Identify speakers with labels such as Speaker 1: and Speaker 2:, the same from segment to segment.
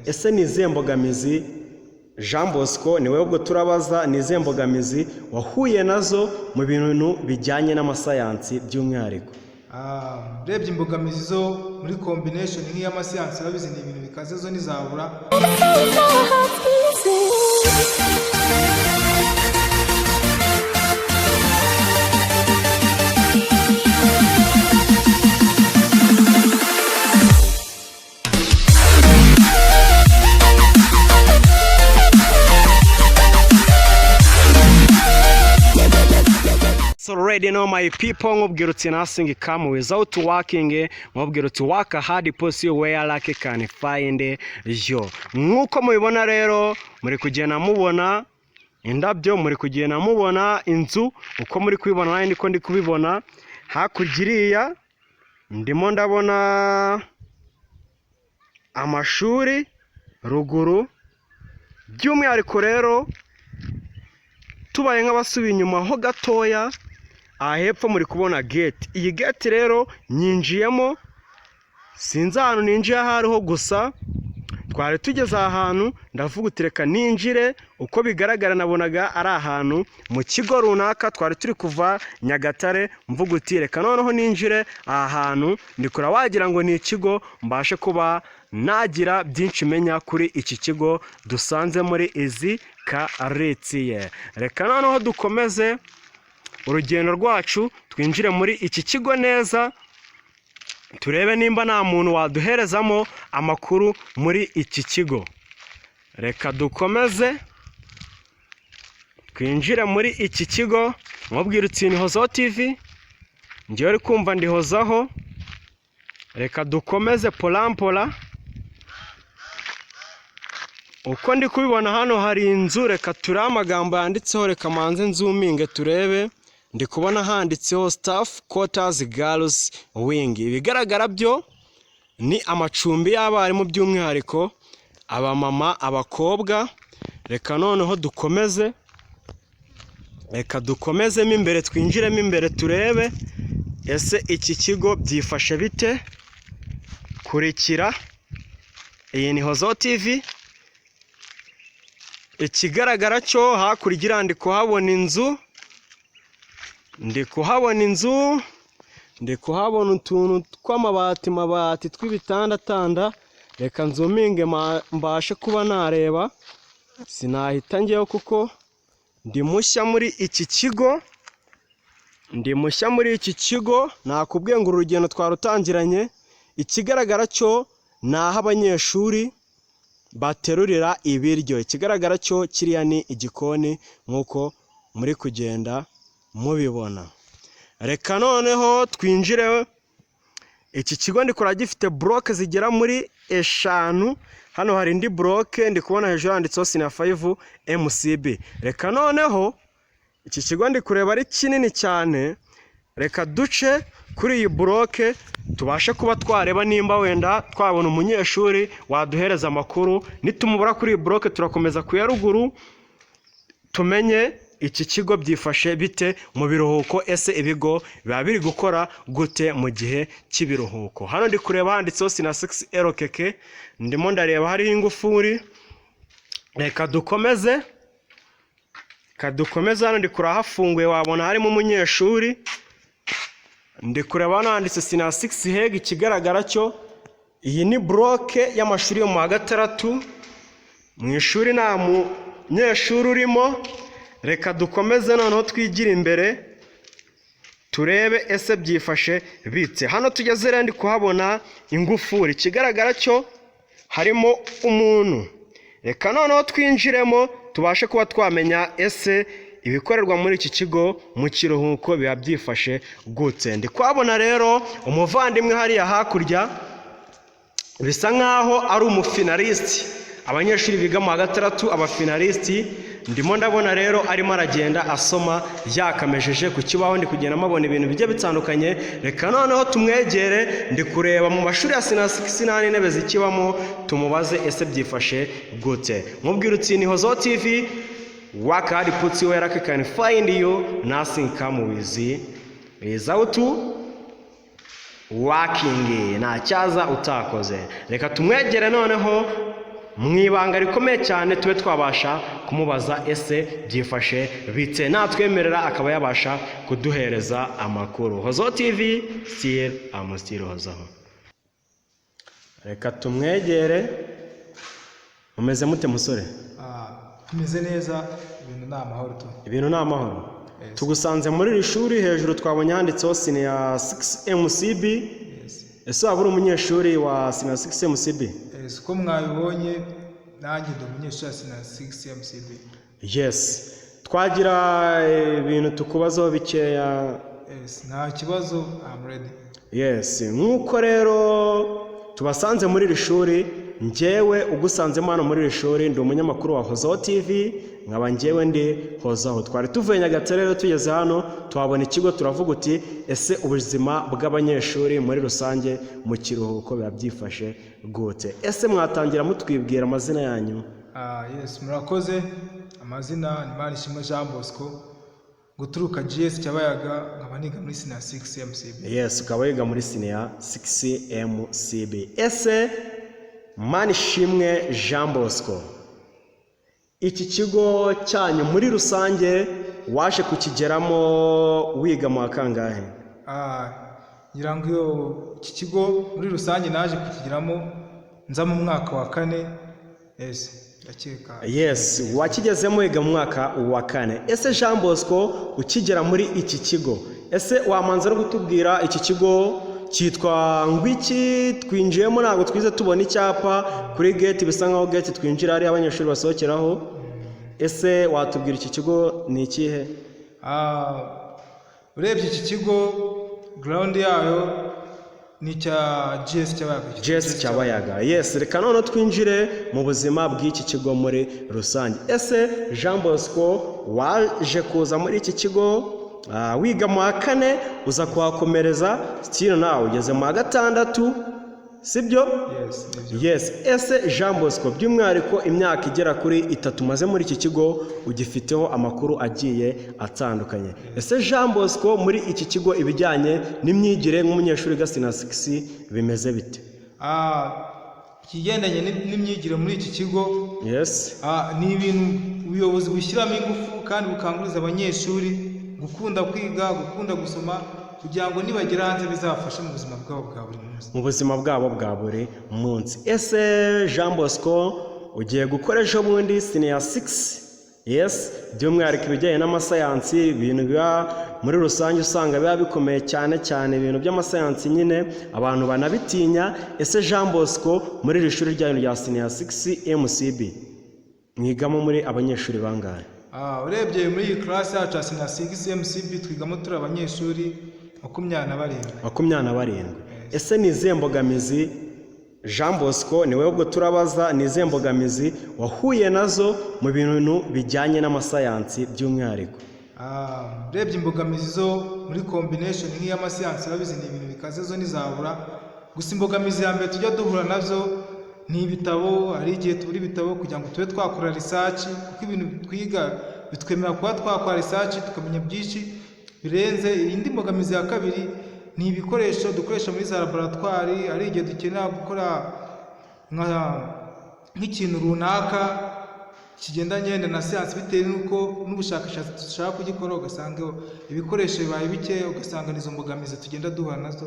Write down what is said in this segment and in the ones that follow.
Speaker 1: Ese ni izihe mbogamizi, Jean Bosco, ni wowe ubwo turabaza, ni izihe mbogamizi wahuye nazo mu bintu bijyanye n'amasayansi by'umwihariko?
Speaker 2: Ah, urebye imbogamizi zo muri combination nk'iy'amasiyansi, urabizi ni ibintu bikaze, zo ntizabura.
Speaker 3: Our hearts beating.
Speaker 1: So already know, my people, nkubwira uti nothing come without working, nkubwira uti work hard, pursue where luck can find you. Nk'uko mubibona rero, muri kugenda mubona indabyo, muri kugenda mubona inzu, uko muri kubibona nanjye niko ndi kubibona. Hakurya iriya ndimo ndabona amashuri ruguru. By'umwihariko rero, tubaye nk'abasubiye inyuma ho gatoya, aha hepfo muri kubona gate. Iyi gate rero nyinjiyemo, sinzi ahantu ninjiye aho ariho, gusa twari tugeze aha hantu ndavuga uti reka ninjire. Uko bigaragara nabonaga ari ahantu mu kigo runaka, twari turi kuva Nyagatare, mvuga uti reka noneho ninjire aha hantu, ndikura wagira ngo ni ikigo, mbashe kuba nagira byinshi menya kuri iki kigo dusanze muri izi karitsiye. Reka noneho dukomeze urugendo rwacu, twinjire muri iki kigo neza, turebe nimba nta muntu waduherezamo amakuru muri iki kigo. Reka dukomeze twinjire muri iki kigo. Mubwira uti ni Hozaho TV, ngewe uri kumva ndihozaho. Reka dukomeze polampola. Uko ndi kubibona, hano hari inzu. Reka turebe amagambo yanditseho, reka manze nzoominge turebe. Ndi kubona handitseho staff quarters girls wing. Ibigaragara byo ni amacumbi y'abarimu, by'umwihariko abamama, abakobwa. Reka noneho dukomeze, reka dukomezemo imbere, twinjiremo imbere, turebe ese iki kigo byifashe bite. Kurikira, iyi ni Hozo TV. Ikigaragara cyo hakurya iriya ndi kuhabona inzu, ndi kuhabona inzu, ndi kuhabona utuntu tw'amabati mabati tw'ibitandatanda. Reka nzoominge mbashe kuba nareba, sinahita njyeho kuko ndi mushya muri iki kigo, ndi mushya muri iki kigo. Nakubwiye ngo uru rugendo twarutangiranye. Ikigaragara cyo ni aho abanyeshuri baterurira ibiryo. Ikigaragara cyo kiriya ni igikoni nk'uko muri kugenda mubibona. Reka noneho twinjire. Iki kigo ndi kureba gifite block zigera muri eshanu. Hano hari indi block, ndi kubona hejuru handitseho senior 5 MCB. Reka noneho, iki kigo ndi kureba ari kinini cyane, reka duce kuri iyi block tubashe kuba twareba nimba wenda twabona umunyeshuri waduhereza amakuru. Nitumubura kuri iyi block, turakomeza ku ya ruguru, tumenye iki kigo byifashe bite mu biruhuko, ese ibigo biba biri gukora gute mu gihe cy'ibiruhuko. Hano ndi kureba handitseho senior 6 LKK, ndimo ndareba hariho ingufuri. Reka dukomeze, reka dukomeze. Hano ndi kureba hafunguye, wabona harimo umunyeshuri. Ndi kureba hano handitse senior 6 HEG. Ikigaragara cyo iyi ni block y'amashuri yo mu wa gatandatu. Mu ishuri nta munyeshuri urimo. Reka dukomeze noneho twigire imbere, turebe ese byifashe bite. Hano tugeze rero ndi kuhabona ingufuri, ikigaragara cyo harimo umuntu. Reka noneho twinjiremo, tubashe kuba twamenya ese ibikorerwa muri iki kigo mu kiruhuko biba byifashe gute. Ndi kuhabona rero umuvandimwe hariya hakurya, bisa nkaho ari umufinaliste, abanyeshuri biga mu wa gatandatu, abafinaliste. Ndimo ndabona rero arimo aragenda asoma yakamejeje ku kibaho, ndi kugenda mabona ibintu bigiye bitandukanye. Reka noneho tumwegere. Ndi kureba mu mashuri ya senior 6 nta n'intebe zikibamo, tumubaze ese byifashe gute. Mubwira uti ni Hozo TV, work hard puts you where I can find you, nothing come with without working, nta cyaza utakoze. Reka tumwegere noneho mu ibanga rikomeye cyane, tube twabasha kumubaza ese byifashe bite, natwemerera akaba yabasha kuduhereza amakuru. Hozaho TV, still am still Hozaho. Reka tumwegere. Mumeze mute, musore?
Speaker 2: Ah, tumeze neza, ibintu ni amahoro tu.
Speaker 1: Ibintu ni amahoro.
Speaker 2: Yes.
Speaker 1: Tugusanze muri iri shuri, hejuru twabonye handitseho senior 6 MCB.
Speaker 2: Yes.
Speaker 1: Ese waba uri umunyeshuri wa senior 6 MCB?
Speaker 2: Yes, uko mwabibonye, nanjye ndi umunyeshuri wa senior 6 MCB.
Speaker 1: Yes, twagira ibintu tukubazaho bikeya.
Speaker 2: Yes, nta kibazo, I'm ready.
Speaker 1: Yes, nk'uko rero tubasanze muri iri shuri, njyewe ugusanzemo hano muri iri shuri ndi umunyamakuru wa Hozaho TV, nkaba njyewe ndi Hozaho. Twari tuvuye Nyagatare rero, tugeze hano tuhabona ikigo, turavuga uti ese ubuzima bw'abanyeshuri muri rusange mu kiruhuko biba byifashe gute? Ese mwatangira mutwibwira amazina yanyu?
Speaker 2: Ah, yes, murakoze. Amazina ni Manishimwe Jean Bosco, guturuka GS Cyabayaga, nkaba niga muri senior 6 MCB.
Speaker 1: Yes, ukaba wiga muri senior 6 MCB. Ese Manishimwe Jean Bosco, iki kigo cyanyu muri rusange waje kukigeramo wiga mu wa kangahe?
Speaker 2: Ah, ngira ngo iyo iki kigo muri rusange naje kukigeramo nza mu mwaka wa kane. Yes, ndakeka.
Speaker 1: Yes, wakigezemo wiga mu mwaka wa kane. Ese Jean Bosco, ukigera muri iki kigo, ese wamanza no kutubwira iki kigo cyitwa ngwiki? Twinjiyemo ntabwo twize tubona icyapa kuri gate, bisa nkaho gate twinjira ari abanyeshuri basohokeraho. Ese watubwira iki kigo ni ikihe?
Speaker 2: Ah, urebye iki kigo, ground yayo ni icya GS Cyabayaga.
Speaker 1: GS Cyabayaga. Yes, reka noneho twinjire mu buzima bw'iki kigo muri rusange. Ese Jean Bosco, waje kuza muri iki kigo wiga mu wa kane, uza kuhakomereza, still nawe ugeze mu wa gatandatu, sibyo?
Speaker 2: Yes, nibyo.
Speaker 1: Yes, ese Jean Bosco, by'umwihariko imyaka igera kuri 3 umaze muri iki kigo, ugifiteho amakuru agiye atandukanye. Ese Jean Bosco, muri iki kigo ibijyanye n'imyigire nk'umunyeshuri wiga senior 6 bimeze bite?
Speaker 2: Ah, ikigendanye n'imyigire muri iki kigo, ni ibintu ubuyobozi bushyiramo ingufu kandi bukanguriza abanyeshuri gukunda kwiga, gukunda gusoma, kugira ngo nibagera hanze bizabafashe mu buzima bwabo bwa buri munsi.
Speaker 1: Mu buzima bwabo bwa buri munsi. Ese Jean Bosco, ugiye gukora ejo bundi senior 6? Yes, by'umwihariko ibijyanye n'amasayansi, ibintu biba muri rusange usanga biba bikomeye cyane cyane ibintu by'amasayansi nyine abantu banabitinya. Ese Jean Bosco, muri iri shuri ryanyu rya senior 6 MCB mwigamo muri abanyeshuri bangahe?
Speaker 2: Ah, urebye muri iyi class yacu ya senior 6 MCB, twigamo turi abanyeshuri 27.
Speaker 1: 27. Ese ni izihe mbogamizi, Jean Bosco, ni wowe ubwo turabaza, ni izihe mbogamizi wahuye nazo mu bintu bijyanye n'amasayansi by'umwihariko?
Speaker 2: Ah, urebye imbogamizi zo muri combination nk'iy'amasiyansi, urabizi ni ibintu bikaze, zo ntizabura. Gusa imbogamizi ya mbere tujya duhura nazo ni ibitabo. Hari igihe tubura ibitabo kugira ngo tube twakora research, kuko ibintu twiga bitwemerera kuba twakora research tukamenya byinshi birenze. Indi mbogamizi ya kabiri ni ibikoresho dukoresha muri za laboratwari. Hari igihe dukenera gukora nk'ikintu runaka kigendanye wenda na siyansi, bitewe n'uko n'ubushakashatsi dushaka kugikora, ugasanga ibikoresho bibaye bike, ugasanga nizo mbogamizi tugenda duhura nazo,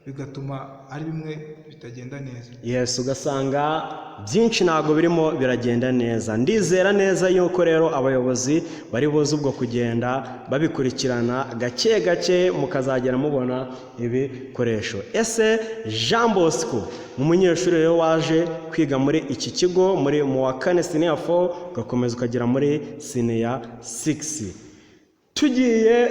Speaker 2: bigatuma ari bimwe bitagenda neza.
Speaker 1: Yes, ugasanga byinshi ntabwo birimo biragenda neza. Ndizera neza yuko rero abayobozi bari buze ubwo kugenda babikurikirana gake gake, mukazagera mubona ibikoresho. Ese Jean Bosco, umunyeshuri rero waje kwiga muri iki kigo muri mu wa kane senior 4, ugakomeza ukagera muri senior 6, tugiye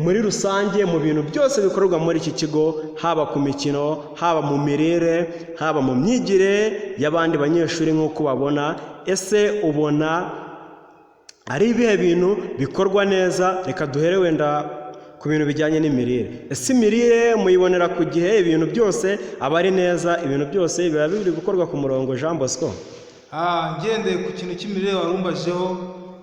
Speaker 1: muri rusange mu bintu byose bikorerwa muri iki kigo, haba ku mikino, haba mu mirire, haba mu myigire y'abandi banyeshuri nk'uko babona, ese ubona ari ibihe bintu bikorwa neza? Reka duhere wenda ku bintu bijyanye n'imirire. Ese imirire muyibonera ku gihe, ibintu byose aba ari neza, ibintu byose biba biri gukorwa ku murongo, Jean Bosco?
Speaker 2: Ah, ngendeye ku kintu cy'imirire warumbajeho,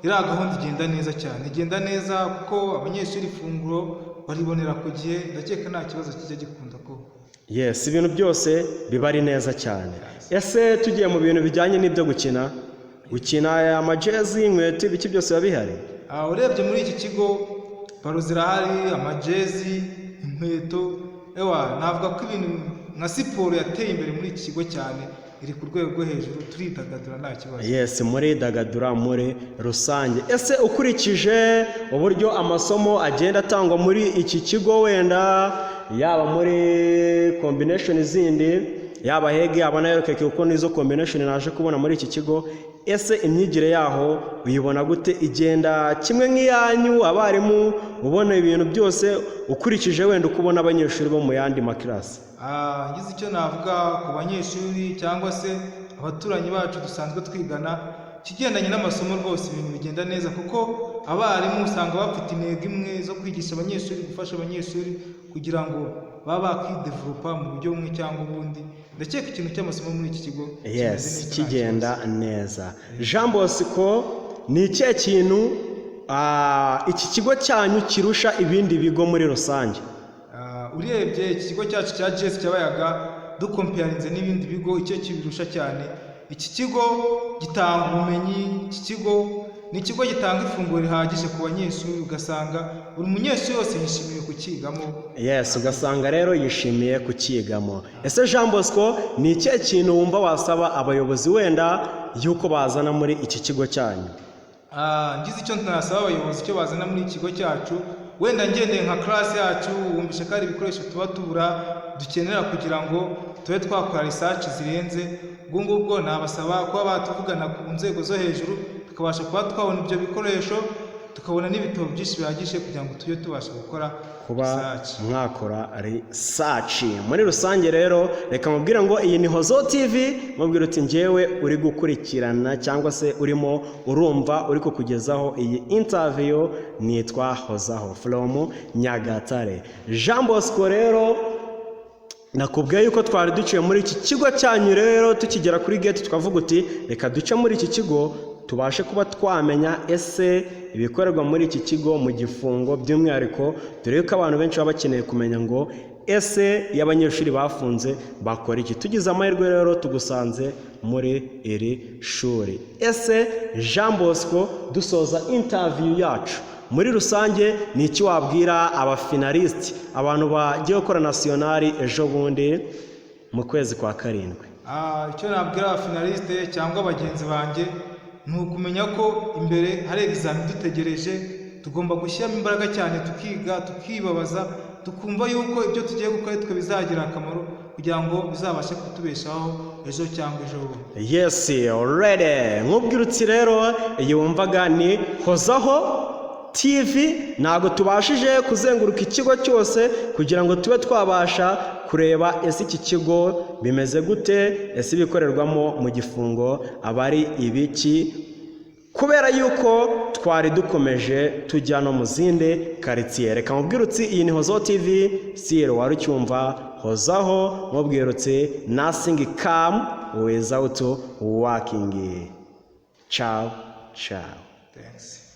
Speaker 2: iriya gahunda igenda neza cyane, igenda neza kuko abanyeshuri ifunguro baribonera ku gihe, ndakeka nta kibazo kijya gikunda kuba.
Speaker 1: Yes, ibintu byose biba ari neza cyane. Ese tugiye mu bintu bijyanye n'ibyo gukina, gukina amajezi, inkweto, ibiki byose biba bihari?
Speaker 2: Urebye muri iki kigo ballon zirahari, amajezi, inkweto, ewa navuga ko ibintu nka siporo yateye imbere muri iki kigo cyane, iri ku rwego rwo hejuru, turidagadura nta kibazo.
Speaker 1: Yes, muridagadura muri rusange. Ese ukurikije uburyo amasomo agenda atangwa muri iki kigo, wenda yaba muri combination zindi, yaba HEG, yaba na LKK, kuko nizo combination naje kubona muri iki kigo, ese imyigire yaho uyibona gute? Igenda kimwe nk'iyanyu? Abarimu, ubona ibintu byose ukurikije wenda uko ubona abanyeshuri bo mu yandi makirasi?
Speaker 2: Ngize icyo navuga ku banyeshuri cyangwa se abaturanyi bacu dusanzwe twigana, ikigendanye n'amasomo rwose ibintu bigenda neza, kuko abarimu usanga bafite intego imwe zo kwigisha abanyeshuri, gufasha abanyeshuri kugira ngo babe bakidevelopa mu buryo bumwe cyangwa ubundi. Ndakeka ikintu cy'amasomo muri iki kigo kimeze neza, nta
Speaker 1: Kigenda
Speaker 2: kibazo.
Speaker 1: neza. Jean Bosco, ni ikihe kintu iki kigo cyanyu kirusha ibindi bigo muri rusange?
Speaker 2: Urebye iki kigo cyacu cya GS Cyabayaga, dukomparinze n'ibindi bigo, icyo kibirusha cyane, iki kigo gitanga ubumenyi. Iki kigo ni ikigo gitanga ifunguro rihagije ku banyeshuri, ugasanga buri munyeshuri wese yishimiye kukigamo.
Speaker 1: Yes, ugasanga rero yishimiye kukigamo. Ese Jean Bosco, ni ikihe kintu wumva wasaba abayobozi wenda yuko bazana muri iki kigo cyanyu?
Speaker 2: Ngize icyo nasaba abayobozi, icyo bazana muri iki kigo cyacu, wenda ngendeye nka class yacu, wumvishe ko hari ibikoresho tuba tubura dukenera kugira ngo tube twakora research zirenze. Ubwo ngubwo nabasaba kuba batuvugana ku nzego zo hejuru, tukabasha kuba twabona ibyo bikoresho, tukabona n'ibitabo byinshi bihagije kugira ngo tujye tubasha gukora
Speaker 1: Kuba
Speaker 2: research.
Speaker 1: mwakora research muri rusange. Rero reka mubwire ngo iyi ni Hozo TV. Mubwire uti njyewe uri gukurikirana cyangwa se urimo urumva uri kukugezaho iyi interview nitwa Hozaho from Nyagatare, Jean Bosco. Rero nakubwiye yuko twari duciye muri iki kigo cyanyu. Rero tukigera kuri gate tukavuga uti reka duce muri iki kigo tubashe kuba twamenya ese ibikorerwa muri iki kigo mu gifungo by'umwihariko, dore ko abantu benshi baba bakeneye kumenya ngo ese iyo abanyeshuri bafunze bakora iki. Tugize amahirwe rero tugusanze muri iri shuri. Ese Jean Bosco, dusoza interview yacu, muri rusange ni iki wabwira abafinaliste, abantu bagiye gukora national ejo bundi mu kwezi kwa karindwi?
Speaker 2: Icyo nabwira abafinaliste cyangwa bagenzi banjye ni ukumenya ko imbere hari examen dutegereje. Tugomba gushyiramo imbaraga cyane, tukiga, tukibabaza, tukumva yuko ibyo tugiye gukora twe bizagira akamaro kugira ngo bizabashe kutubeshaho ejo cyangwa ejo bundi.
Speaker 1: Yes, already nkubwirutse rero, iyi wumvaga ni Hozaho TV. Ntabwo tubashije kuzenguruka ikigo cyose kugira ngo tube twabasha kureba ese iki kigo bimeze gute, ese ibikorerwamo mu gifungo aba ari ibiki, kubera yuko twari dukomeje tujya no mu zindi karitsiye. Reka mubwirutsi iyi ni Hozaho TV, siro wari ucyumva Hozaho. Mubwirutsi nothing come without working. Ciao ciao.
Speaker 2: Thanks.